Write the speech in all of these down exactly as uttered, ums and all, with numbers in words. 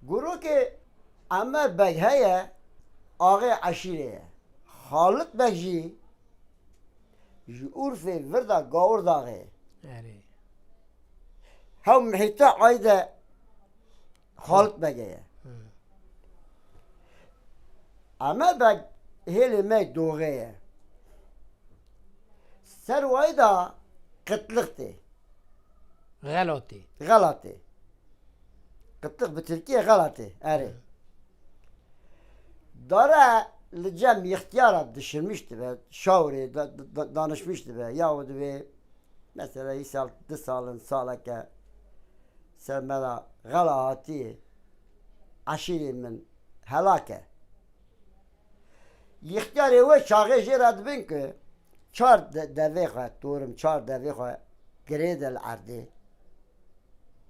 Gurokê Emer Beg heye, axê eşîrê ye. Xalit Beg jî ji Urfê vir de Gawirdaxê. Erê. Hew mihîta ayde Xalit Beg heye. Hı. Emer Beg hêlê me doxê ye. Ser wayî de qitlix tê. Xelatê. Xelatê. Qitlix bi tirkî ye xelatê. Erê. Hı. Dare li cem îxtiyara dişirmiş dibe, şawirê da-, da-, danişmiş dibe. Ya o dibe, mesela îsal, du salin, saleke ser me de xela hatiye, eşîrê min helak e. Yixtiyarê wê çaxê jê re dibin ku çar de-, devê xwe, torim çar devê xwe girê de li erdê.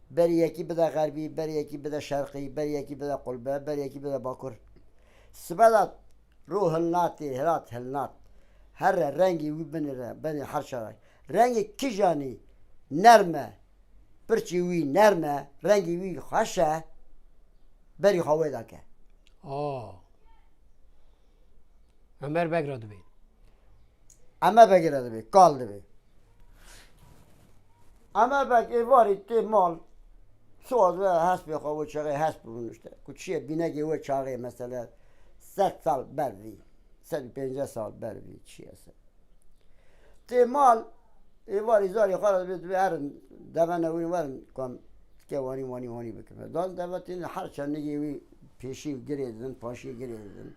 Berî yekî bide xerbî, berî yekî bide şerqî, berî yekî bide qulbe, berî yekî bide bakur. Sibe de rû hilnatê, hilat hilnat. Here rengê wî binêre, benê her çaray. Rengê kijanî nerm e, pirçî wî nerm e, rengê wî xweş e, berî xwe wê dake. Aa. Emer Beg re dibê. Emer Begê re dibê, kal dibê. Emer Beg êvarî tê mal, siwaz ve hespê xwe, wê çaxê hesp bûn işte. Ku çi ye, bînegê wê çaxê mesela sed sal ber vî, sed û pênceh sal ber vî, çi ye se. Tê mal, êvarî zarê xwe re dibê, dibê herin, deve newîn werin, kom tike wanî, wanî, wanî bikin. Dan deve têne her çendikê wî pêşî girê didin, paşî girê didin.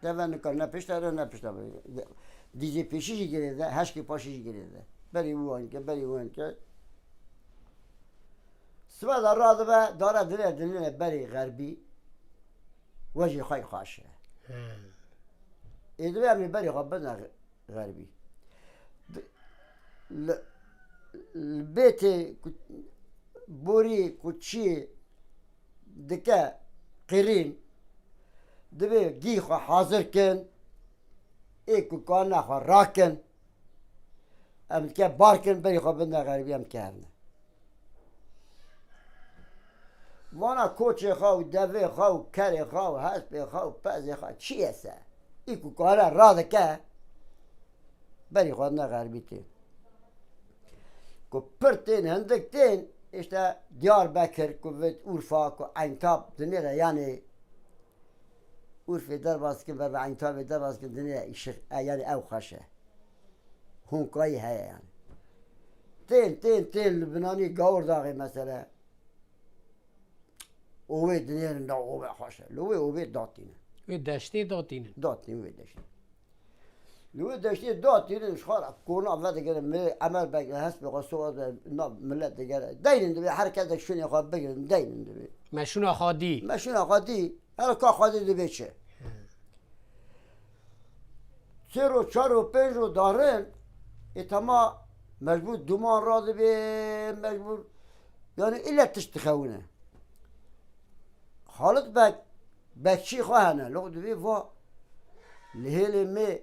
Deve nikar ne pişta re, ne pişta re. Dîzê pêşî jî girê de, heşkê paşî jî girê de. Berî wî wanî ke, berî wî wanî ke. Sibe de radibe, dare dinê, dinê berî xerbî. Wejê xwe xweş e. He. Ê dibê em ê berî xwe bidin xerbî. Di-, li, li bêtê ku borî ku çî dike qirîn, dibê gî xwe hazir kin, ê ku karine xwe rakin, em dike bar kin, berî xwe bidine xerbî, em dike hevne. Vana koçê xwe û devê xwe û kerê xwe û hespê xwe û pezê xwe çi ye se? Î ku kare radike, berî xwe ne xerbî tê. Ku pir tên, hindik tên, işte Diyarbekir, ku vêt Urfa, ku Eyntab dinê re, yanî Urfê derbas kin, ve Eyntabê derbas kin, dinê re îşiq, e, yanî ew xweş e. Hûnkayî heye yanî. Tên, tên, tên li binanî Gawirdaxê mesele. Ovê dinêrin da ove xweş e. Li wê ovê datîne. Wê deştê datînin. Datîn wê deştê. Li wê deştê datînin ji xwe re kona vedigirin. Mê Emer Beg hespê xwe siwaz be nav milet digere. Deynin dibê her kesek şûnê xwe bigirin. Deynin dibê. Me şûna xwe dî. Me şûna xwe dî. Her ka xwe dî dibê çi? Çê ro, çar ro, pênc ro darin, ê tema mecbûr duman radibê, mecbûr, yani îlle tişt dixewine. Xalit Beg, bekçî xwe hene, lo dibê va, li hêlê me,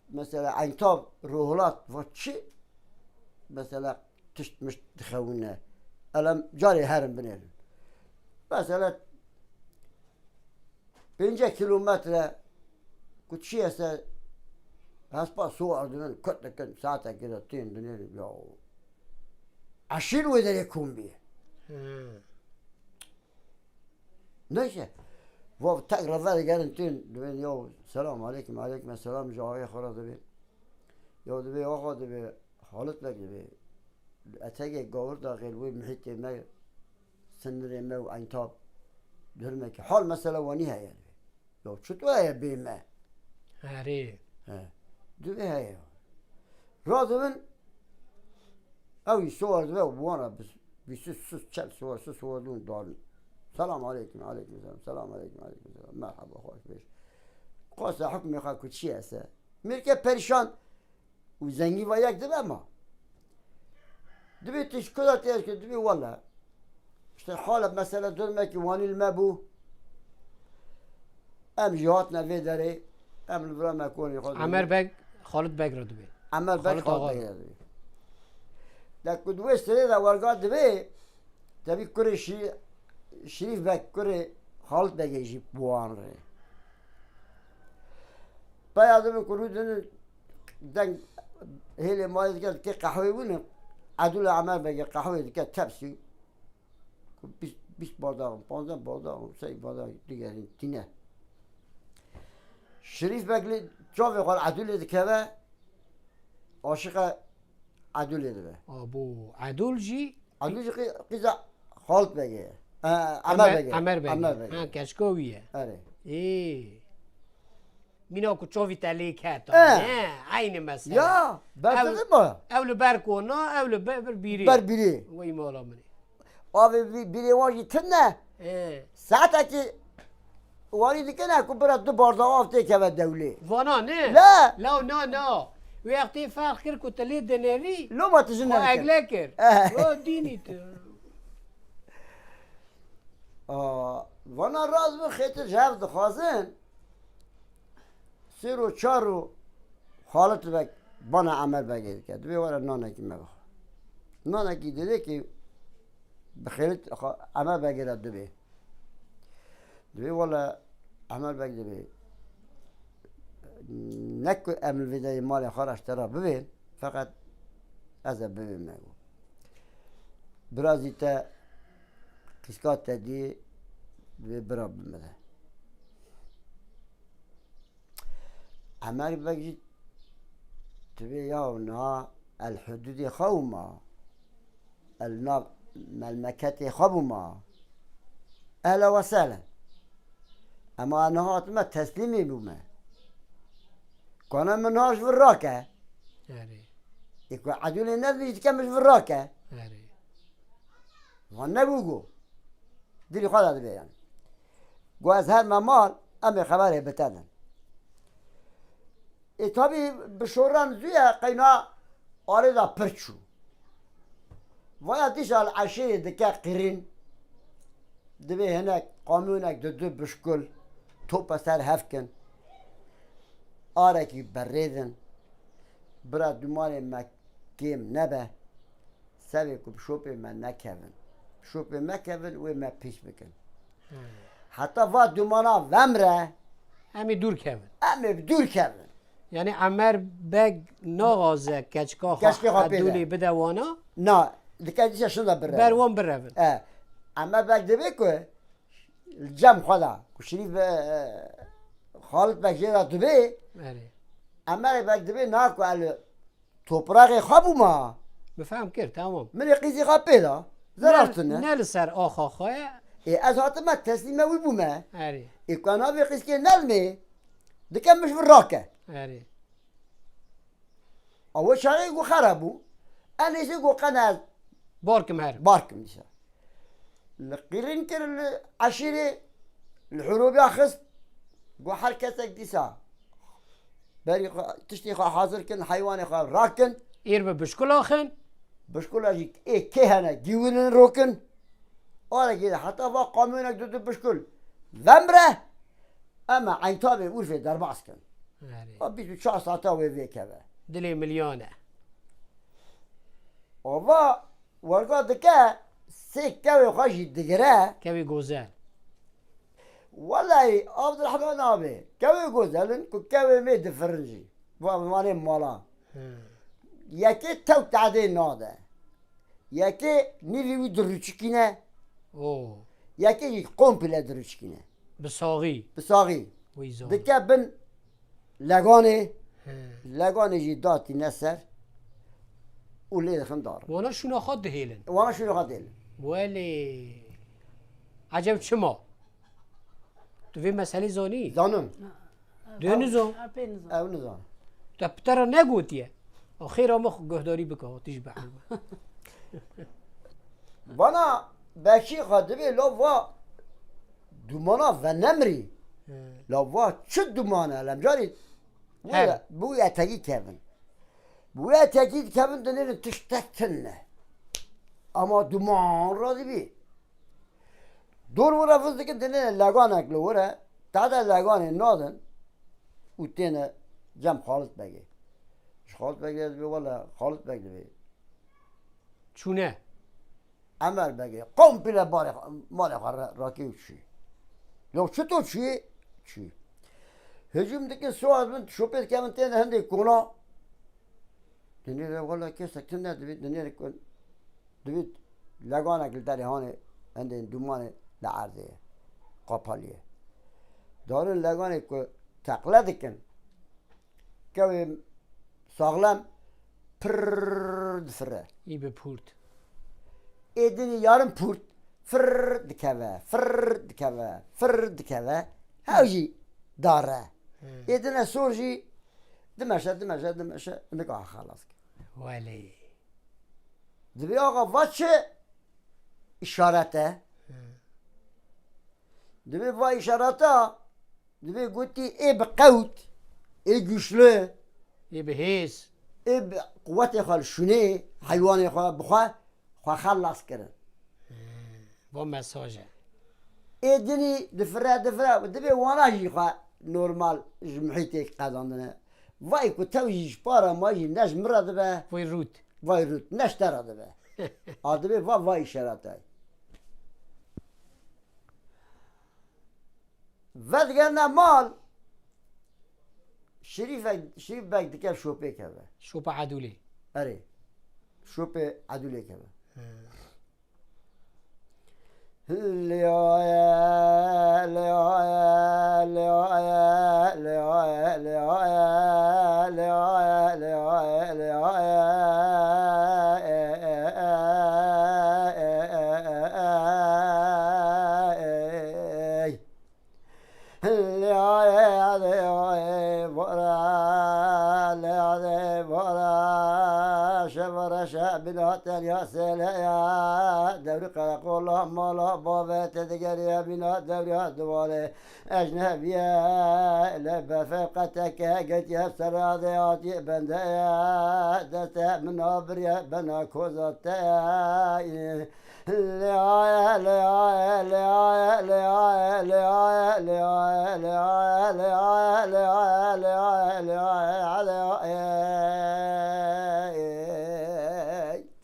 mesela Eyntab, Rohilat, va çi? Mesela tişt mişt dixewine. Elem carê herin binêrin. Mesela pêncî kîlometre ku çi ye se hespa siwar dibin, kut dikin, saetekê de tên dinêrin ya. Eşîr wê derê kom bî. Hmm. Neyse. Vav tek re vedigerin tên dibên ya selam aleykum, aleykum selam ji axê xwe re dibê. Ya dibê axa dibê Xalit Beg dibê. Etegê Gawirdaxê li wê mihîtê me, sinirê me û Eyntab, durmekî hal mesela wanî heye dibê. Ya çito heye bê me? Erê. He. Dibê heye. Radibin, ew î siwar dibe û bi wan re bi, bi sus, sus, çel siwar, sus siwar dûn darin. Selam aleykum, aleykum selam. Selam aleykum, aleykum selam. Merhaba, xweş bêş. Qasa hukmê xwe ku çi ye se? Mêrke perîşan û zengî va yek dibe ma. Dibê tu ji ku de tê, ez ku dibê wele. İşte hala mesele durmekî wanî li me bû. Em jî hatine vê derê. Em li vira me konê xwe dibê. Emer Beg, Xalit Beg re dibê. Emer Beg, Xalit Xalit Axa Beg re. Re dibê. De ku di wê sirê de werga dibê, Tevî kurê Şî-, Şirîf Beg kurê Xalit Begê jî bi wan re. Peya dibin ku rûdinin deng hêlê malê dike, dike qehwê wînin. Edûla Emer Begê qehwê dike tepsî. Ku bîst, bîst bardaxin, panzdeh bardaxin, sey bardaxin digerin tîne. Şirîf Beg li çavê xwe li Edûlê dikeve, aşiqe Edûlê dibe. Abo, Edûl jî Edûl jî qî-, qîza Xalit Begê ye. E, Emer Emer, Begê. Emer Begê. Emer Begê. Ha, keşka wî ye. Erê. Ê. Mîna ku çavî te lê keta. Eh. Ne, eynî mesele. Ya, berdide Ew, mi? Ew li ber kona, ew li ber, ber bîrê. Ber bîrê. Wey mala min ê. Avê bî-, bîrê wan jî tune. Ê. Saetekî warî dikine ku bira du bardax av têkeve dewlê. Vana ne? La. La, na, na. Wextê ferq kir ku tu lê dinêrî. Loma tu jin xwe neke. Egle kir. Eh. O dînî tu. Aa, vana rast bi xêtir ji hev dixwazin. Sêr û çar û Xalit Beg bana Emer Begê dike. Dibê were nanekî me bixwe. Nanekî didê ki bi xêrit xwe Emer Begê re dibê. Dibê wele Emer Beg dibê. Ne ku em li vê derê malê xwe re ji te re bibên, feqet ez ê bibêm me got. Birazî te qîska te dî dibê bira bi min re. Emer Beg jî dibê ya niha el hududê xwe bûma, el nav melmeketê xwe bûma. Ehla we sehlen. Ema niha hatime teslîmê bûme. Kana min niha ji vir rake. Erê. Ê ku Edûlê nedibî dike min ji vir rake. Erê. Wan nebû got. Dilî xwe de dibê yani. Got ez herme mal, em ê xeberê bi te din. Ê tabî bi şoran zû ye qeyna arê de pir çû. Vaya dîsa li eşîrê dike qirîn. Dibê hinek kamyonek didu bişkul, tope ser hev kin. Arekî berêdin. Bira dûmanê me kêm nebe. Sevê ku bi şopê me nekevin. Bi şopê me kevin, wê me pîç bikin. Hmm. Heta va dûmana vemre. Em ê dûr kevin. Em ê bi dûr kevin. Yani Emer Beg naxwaze keçika xwe Keçikê xwe pê de. Edûlê bide wana. Na, dike dîsa şinda birevin. Ber wan birevin. E, Emer Beg dibê ku li cem xwe de, ku Şirîf be, e, Xalit Beg jê re dibê. Erê. Emer Beg dibê na ku el Topraxê xwe bûma. Bi fehm kir, tamam. Min ê qîzî xwe pê da. Zeraftin ne. Ne li ser axa xwe ye. Ê, ez hatime teslîme wî bûme. Erê. Ê, ku navê qîzkê nelmê, dike min ji vir rake. Erê. Ew çaxê ku xera bû. Enê jî ku qene ez Barkim her. Barkim dîsa. Li qîrîn kir li eşîrê, li hurûbiya xist, got her kesek dîsa berî xwe, tiştê xwe hazir kin, heywanê xwe rakin. Êr bi bişkula xin. Bişkula jî ê kê hene, gîwinin rokin. Arekî de heta va kamyonek dudu bişkul vemre, em e Eyntabê Urfê derbas kin. Erê. Va bîst û çar saeta wê vêkeve. Dilê milyan e. Ava Werga dike, sê kewê xwe jî digire. Kewê gozel. Welay, Abdurrahman abi, kewê gozel in, ku kewê mê difirin jî. Va, vanê mala. He. Yekê tew tadê nade. Yekê nîvî wî dirûçikîne. Oo. Yekê jî komple dirûçikîne. Bi saxî. Bi saxî. Wî zor. Dike bin leganê. He. Leganê jî datîne ser û lê dixin dar. Wana şûna xwe dihêlin. Wana şûna xwe dihêlin. Welê. Ecem çima? Tu vê meselê zanî? Zanim. Dê nizan. Ew nizan. Te pitera negotiye. O xêra min xwe guhdarî bike, tu jî behil be. Bana Bekî xwe dibê la va dumana venemrî. He. La va çi duman e, lemcarî Her. Bu etekî kevin. Bu etekî kevin dinêrin tiştek tune. Ama duman radibî. Dor wira viz dikin dinêrin leganek li wira. Tada leganê nadin. Û têne cem Xalit Begê. Ji Xalit Begê dibê wele Xalit Beg dibê. Çûne. Emer Begê komple barê xwe, malê xwe re-, rakê û çû. Lo çito çûyê? Çû. Hicûm dikin, siwar bin, şopê dikevin tên hindê kona. Dinêre wele kesek tune divî, dinêre ku divî leganek li derê hanê, hindê dûmanê li erdê ye. Qapalî ye. Darin leganê ku teqle dikin, kewê saxlem pirr difire. Î bi pûrt. Ê dinî yarin pûrt. Firr dikeve, firr dikeve, firr dikeve. Hew jî dare. Ê dine sor jî dimeşe, dimeşe, dimeşe. Nika xelas ke. Welê. Divê axa va çi? Îşaret e. Divê va îşareta, divê gotî ê bi qewt, ê güçlü, ê bi hêz, ê bi quwetê xwe li şûnê, heywanê xwe bi xwe, xwe xelas kirin. Va mesaj e. Ê dinî difire, difire, divê wana jî xwe normal ji muhîtê qedandine. Vay ku tew jî ji para ma jî ne ji min re dibe. Vay rût. Vay rût, ne ji te re dibe. A divê va, va îşaretay. Vedigerne mal, Şerîf, Şerîf Beg dike şopê keve. Şopa Edûlê. Erê. Şopê Edûlê keve. He. Lê ayê, lê ayê, vore, lê ayê, vore, şevore, şe, bîna, tenya, seleya, dewrî, qereqola, mala, bavê, te digeriye, bîna, dewriya, divalê, ecnebiye, lê befê, qeteke, getiye, sera, de, atiye, bendeye, deste, mina, biriye, bena, koza, te,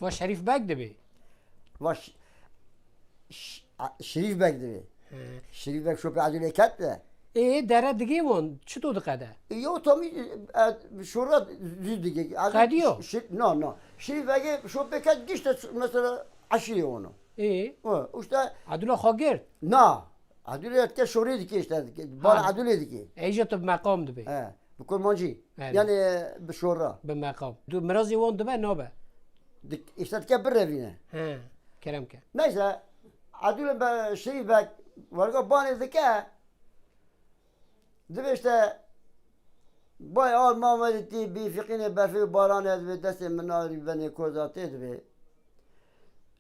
Va Şerîf Beg dibê. Va Ş-, Ş-, a, Şerîf Beg dibê. He. Şerîf Beg şopê Edûlê ket de. Ê, dere digê wan, çito diqede? Ê, yo, tamî, e, şora zû digê. Qediyo? Ş-, Ş-, na, na. Şerîf Begê şopê ket gişte, mesela, eşîrê wan o. Ê? O, işte. Edûla xwe girt? Na. Edûlê dike şorê dike işte dike. Bar Edûlê dike. Ê, jî tu bi meqam dibê. He. Bi kurmancî. Erê. Yani bi şora. Bi meqam. Tu mirazê wan dibe nabe? Dik-, işte dike birevîne. He. Kerem ke. Neyse. Edûlê be Şerîf Beg werga banê dike. Dibê işte, bay al Mamedê tî bî fiqînê berfê û baranê dibê destê min narî benê koza tê dibê.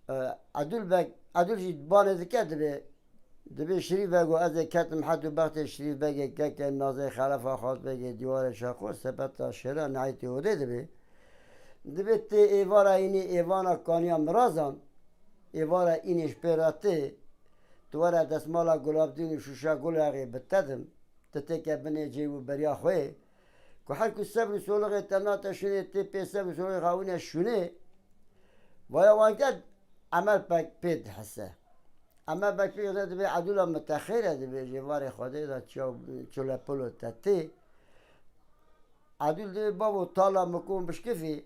E, Edûl Beg, Edûl jî banê dike dibê. Dibê Şirî Beg û ez ê ketim het û bextê Şirî Begê kekê Nazê Xelefa Xalbegê dîwarê Şaqo sepeta şêra nehîtê odê dibê. Dibê tê êvara înî êvana kaniya mirazan, êvara înê ji pê re tê, tu were destmala gulabdîn û şûşa gulê axê bi te dim. Ti têke binê cêw û beriya xwe, ku her ku sebr û solixê te nate şûnê, tê pê sebr û solixê xwe wîne şûnê. Vaya wanke Emel Beg pê dihese. Emel Beg pê de dibê Edûla min te xêr e, dibê ji varê Xwedê de çiya, çilepilo te tê. Edûl dibê bavo tala min ku bişkifî,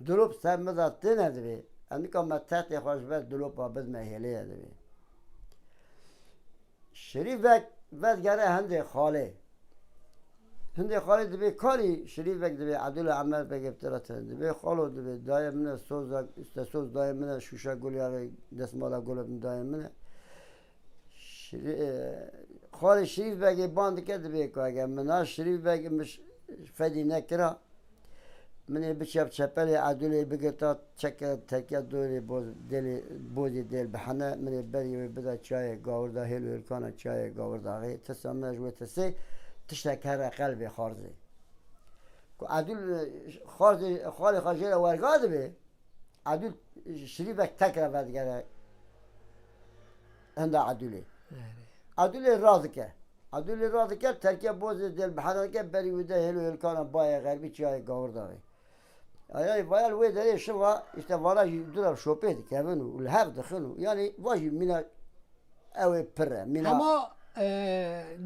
dilop ser min de têne dibê. Em nika me tehtê xwe ji ber dilopa bidime hêlê ye dibê. Şirîvek vedigere hindê xalê. Hindê xalê dibê kalî Şirîvek dibê Edûla Emer Begê bi tira tine. Dibê xalo dibê dayê min e soza, üste soz dayê min e, şûşa gulê axê destmala gulê min dayê min e. Şirî-, e, xalê Şirîvbegê ban dike dibê ku eger min a Şirîvbeg min ş-, fedî nekira, min ê biçiya bi çepelê Edûlê bigirta çeke terkiya dorê boz-, dêlê, bozê dêl bihene, min ê berî wê bida çiyayê Gawirda hêl û hêlkana çiyayê Gawirda axê. Tirsa min ji wê tirsê tiştek here qelbê xarzê. Ku Edûl, e, xarzê, xalê xwe jê re werga dibê, Edûl Şirîvek tekre vedigere hinda Edûlê. Erê. Edûlê radike. Edûlê radike, terkiya bozê dêl bihene dike, berî wê de hêl û hêlkana bayê xerbî çiyayê Gawirda axê. Yanî vaya li wê derê şiva, işte vana jî dûra şopê dikevin û li hev dixin û, yanî va jî mîna ew ê pir e, mîna Hema e,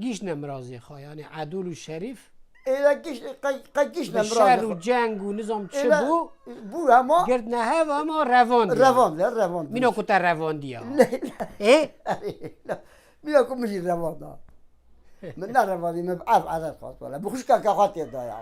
gîşne mirazê xwe, yanî edûl û şerîf. Êle giş, qe, qe giş Bi şer nemrazê û xwe. Ceng û nizam çi Êle bû? Bû hema Girdne hev hema revand. Revand, ya, revand. Mîna ku te revandiya. Ê? Mîna ku min jî revanda. Min ne revandî, min ev edet xwest wele. Bi xwişka ke xwe tê da ya.